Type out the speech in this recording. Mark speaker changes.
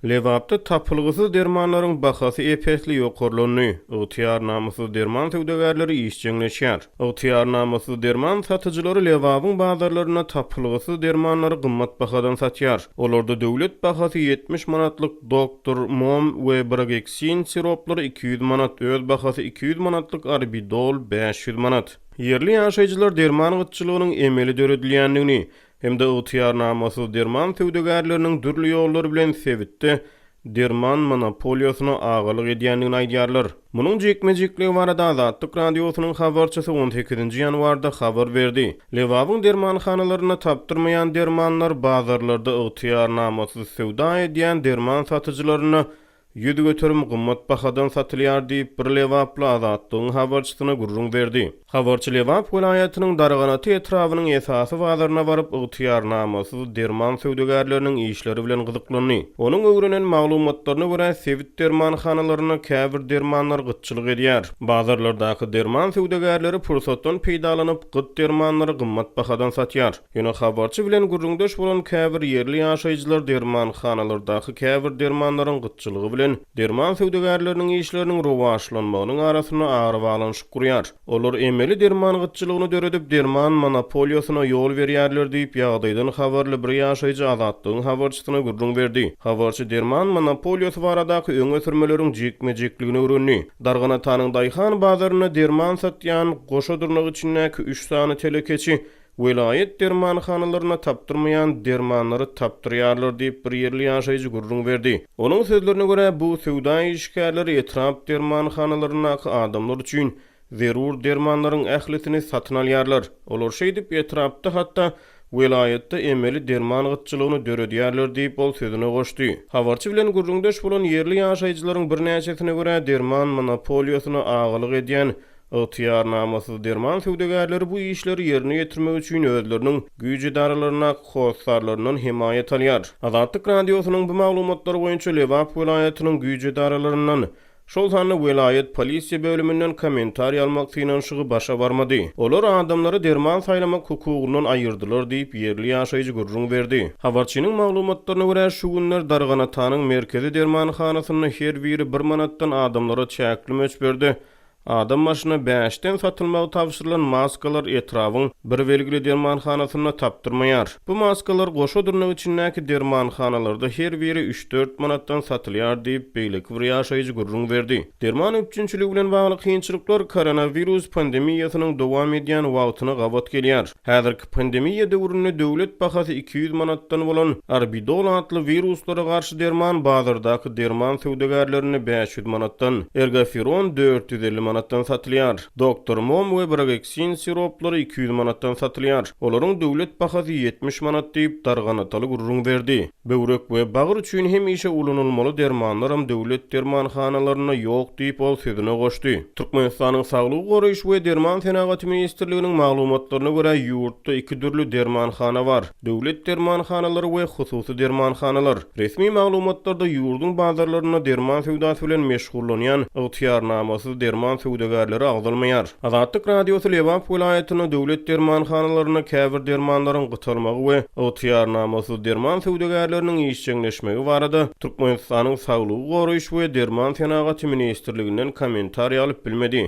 Speaker 1: Lebapda tapylgysyz dermanlaryň bahasy ep-esli ýokarlandy, ygtyýarnamasyz derman söwdagärleri işjeňleşýär. Ygtyýarnamasyz derman satyjylary Lebabyň bazarlarynda tapylgysyz dermanlary gymmat bahadan satýar. Olarda döwlet bahasy 70 manatlyk Doktor Mom we Brageksin siroplary 200 manat, öz bahasy 200 manatlyk Arbidol 500 manat. Ýerli ýaşaýjylar derman gytçylygynyň emeli döredilýändigini, hem-de ygtyýarnamasyz derman söwdagärleriniň dürli ýollar bilen sebitde derman monopoliýasyna agalyk edýändigini aýdýarlar. Munuň jikme-jikligi barada Azatlyk Radiosynyň habarçysy on sekizinji ýanwarda habar berdi. Lebabyň dermanhanalarynda tapdyrmaýan dermanlar bazarlarda ygtyýarnamasyz söwda edýän derman satyjylaryna 100% gymmat bahadan satylýar diýip, bir lebaply Azatlygyň habarçysyna gürrüň berdi. Habarçy Lebap welaýatynyň Darganata etrabynyň esasy bazaryna baryp, ygtyýarnamasyz derman söwdagärleriniň işleri bilen gyzyklandy. Onuň öwrenen maglumatlaryna görä, sebit dermanhanalarynda käbir dermanlar gytçylyk edýär. Bazarlardaky derman söwdagärleri pursatdan peýdalanyp, gyt dermanlary gymmat bahadan satýar. Ýöne habarçy bilen gürrüňdeş bolan käbir ýerli ýaşaýjylar dermanhanalardaky käbir dermanlaryň gytçylygy bilen derman söwdagärleriniň işleriniň rowaçlanmagynyň arasynda arabaglanyşyk gurýar. Olar emeli derman gytçylygyny döredip, derman monopoliýasyna ýol berýärler diýip, ýagdaýdan habarly bir ýaşaýjy Azatlygyň habarçysyna gürrüň berdi. Habarçy derman monopoliýasy baradaky öňe sürmeleriň jikme-jikligini öwrendi. Darganatanyň daýhan bazarynda derman satýan goşa dyrnak içindäki üç sany telekeçi Welaýat dermanhanalarynda tapdyrmaýan dermanlary tapdyrýarlar diýip, bir ýerli ýaşaýjy gürrüň berdi. Onuň sözlerine görä, bu söwda işgärleri etrap dermanhanalaryndaky adamlar üçin zerur dermanlaryň ählisini satyn alýarlar. Olar şeýdip, etrapda, hatda welaýatda emeli derman gytçylygyny döredýärler diýip, ol sözüne goşdy. Habarçy bilen gürrüňdeş bolan ýerli ýaşaýjylaryň birnäçesine görä, derman monopoliýasyna agalyk edýän Ygtyýarnamasyz derman söwdagärleri bu işleri ýerine ýetirmek üçin özleriniň güýç edaralaryndaky hossarlaryndan hemaýat alýar. Azatlyk Radiosynyň bu maglumatlar boýunça Lebap welaýatynyň güýç edaralaryndan, şol sanda welaýat polisiýa bölüminden kommentariý almak synanyşygy başa barmady. Olar adamlary derman saýlamak hukugyndan aýyrdylar diýip, ýerli ýaşaýjy gürrüň berdi. Habarçynyň maglumatlaryna görä, şu günler Darganatanyň merkezi dermanhanasynda her biri bir manatdan adamlara çäkli möçberde Adam başyna bäşden satylmagy tabşyrylan maskalar etrabyň bir belgili dermanhanasynda tapdyrmaýar. Bu maskalar goşa dyrnak içindäki dermanhanalarda her biri üç-dört manatdan satylýar diýip, beýleki bir ýaşaýjy gürrüň berdi. Derman üpjünçiligi bilen bagly kynçylyklar koronawirus pandemiýasynyň dowam edýän wagtyna gabat gelýär. Häzirki pandemiýa döwründe döwlet bahasy 200 manatdan bolan Arbidol atly wiruslara garşy derman bazardaky derman söwdagärlerinde 500 manatdan, Ergoferon 450 manatdan satylýar. Doktor Mom we Brageksin siroplary 200 manatdan satylýar. Olaryň döwlet bahasy 70 manat diýip, Darganataly gürrüň berdi. Böwrek we bagyr üçin hemişe ulanylmaly dermanlaram döwlet dermanhanalarynda ýok diýip, ol sözüne goşdy. Türkmenistanyň Saglygy goraýyş we derman senagaty ministrliginiň maglumatlaryna görä, ýurtda iki dürli dermanhana bar, döwlet dermanhanalary we hususy dermanhanalar. Resmi maglumatlarda ýurduň bazarlarynda derman söwdasy bilen meşgullanýan ygtyýarnamasyz derman söwdagärleri agzalmaýar. Azatlyk Radiosy Lebap welaýatynda döwlet dermanhanalarynda käbir dermanlaryň gytalmagy we ygtyýarnamasyz derman söwdagärleriniň işjeňleşmegi barada Türkmenistanyň Saglygy goraýyş we derman senagaty ministrliginden kommentariý alyp bilmedi.